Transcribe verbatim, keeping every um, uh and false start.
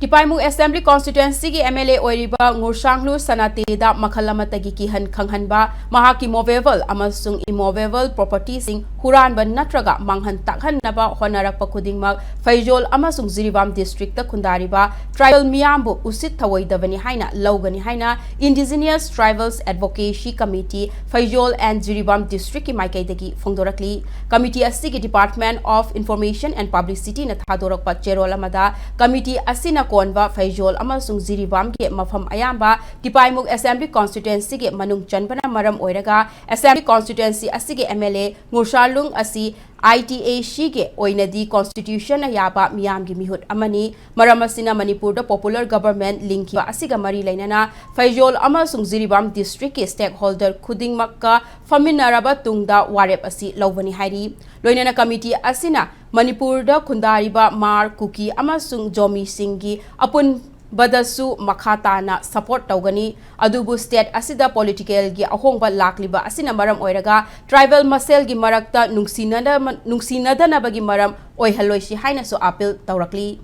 ꯇꯤꯄꯥꯏꯃꯨꯛ Assembly Constituency ꯒꯤ M L A ꯑꯣꯏꯔꯤꯕ ꯉꯨꯔꯁꯥꯡꯂꯨ ꯁꯅꯥꯇꯦꯗ ꯃꯈꯜ ꯑꯃꯠꯇꯒꯤ ꯀꯤꯍꯟ ꯈꯪꯍꯟꯕ, ꯃꯍꯥꯛꯀꯤ movable ꯑꯃꯁꯨꯡ immovable property ꯁꯤꯡ ꯍꯨꯔꯥꯟꯕ ꯅꯠꯇ꯭ꯔꯒ ꯃꯥꯡꯍꯟ ꯇꯥꯛꯍꯟꯅꯕ ꯍꯣꯠꯅꯔꯛꯄ ꯈꯨꯗꯤꯡꯃꯛ ꯐꯩꯖꯣꯜ ꯑꯃꯁꯨꯡ ꯖꯤꯔꯤꯕꯥꯝ district ꯇ ꯈꯨꯟꯗꯥꯔꯤꯕ tribal ꯃꯤꯌꯥꯝꯕꯨ ꯎꯁꯤꯠ ꯊꯑꯣꯏꯗꯕꯅꯤ ꯍꯥꯏꯅ ꯂꯧꯒꯅꯤ ꯍꯥꯏꯅ Indigenous Tribals Advocacy Committee ꯐꯩꯖꯣꯜ and Jiribam district ꯀꯤ ꯃꯥꯏꯀꯩꯗꯒꯤ ꯐꯣꯡꯗꯣꯔꯛꯂꯤ꯫ Committee ꯑꯁꯤꯒꯤ Department of Information and Publicity ꯅ ꯊꯥꯗꯣꯔꯛꯄ ꯆꯦꯔꯣꯜ ꯑꯃꯗ committee ꯑꯁꯤꯅ ꯀꯣꯟꯕ ꯐꯩꯖꯣꯜ ꯑꯃꯁꯨꯡ ꯖꯤꯔꯤꯕꯥꯝꯒꯤ ꯃꯐꯝ ꯑꯌꯥꯝꯕ ꯇꯤꯄꯥꯏꯃꯨꯛ Assembly Constituency ꯒꯤ ꯃꯅꯨꯡ ꯆꯟꯕꯅ ꯃꯔꯝ ꯑꯣꯏꯔꯒ Assembly Constituency ꯑꯁꯤꯒꯤ M L A ꯉꯨꯔꯁꯥꯂꯨꯡ ꯑꯁꯤ I T A C ꯒꯤ ꯑꯣꯏꯅꯗꯤ constitution ꯅ ꯌꯥꯕ ꯃꯤꯌꯥꯝꯒꯤ ꯃꯤꯍꯨꯠ ꯑꯃꯅꯤ꯫ ꯃꯔꯝ ꯑꯁꯤꯅ ꯃꯅꯤꯄꯨꯔꯗ popular government ꯂꯤꯡꯈꯤꯕ ꯑꯁꯤꯒ ꯃꯔꯤ ꯂꯩꯅꯅ ꯐꯩꯖꯣꯜ ꯑꯃꯁꯨꯡ ꯖꯤꯔꯤꯕꯥꯝ district ꯀꯤ stakeholder ꯈꯨꯗꯤꯡꯃꯛꯀ ꯐꯝꯃꯤꯟꯅꯔꯕ ꯇꯨꯡꯗ ꯋꯥꯔꯦꯞ ꯑꯁꯤ ꯂꯧꯕꯅꯤ ꯍꯥꯏꯔꯤ꯫ ꯂꯣꯏꯅꯅ committee ꯑꯁꯤꯅ ꯃꯅꯤꯄꯨꯔꯗ ꯈꯨꯟꯗꯥꯔꯤꯕ ꯃꯥꯔ, ꯀꯨꯀꯤ ꯑꯃꯁꯨꯡ ꯖꯣꯃꯤꯁꯤꯡꯒꯤ ꯑꯄꯨꯟꯕꯗꯁꯨ ꯃꯈꯥ ꯇꯥꯅ support ꯇꯧꯒꯅꯤ꯫ ꯑꯗꯨꯕꯨ state ꯑꯁꯤꯗ political ꯒꯤ ꯑꯍꯣꯡꯕ ꯂꯥꯛꯂꯤꯕ ꯑꯁꯤꯅ ꯃꯔꯝ ꯑꯣꯏꯔꯒ tribal ꯃꯁꯦꯜꯒꯤ ꯃꯔꯛꯇ ꯅꯨꯡꯁꯤꯅꯗ-, ꯅꯨꯡꯁꯤꯅꯗꯅꯕꯒꯤ ꯃꯔꯝ ꯑꯣꯏꯍꯜꯂꯣꯏꯁꯤ ꯍꯥꯏꯅꯁꯨ appeal ꯇꯧꯔꯛꯂꯤ꯫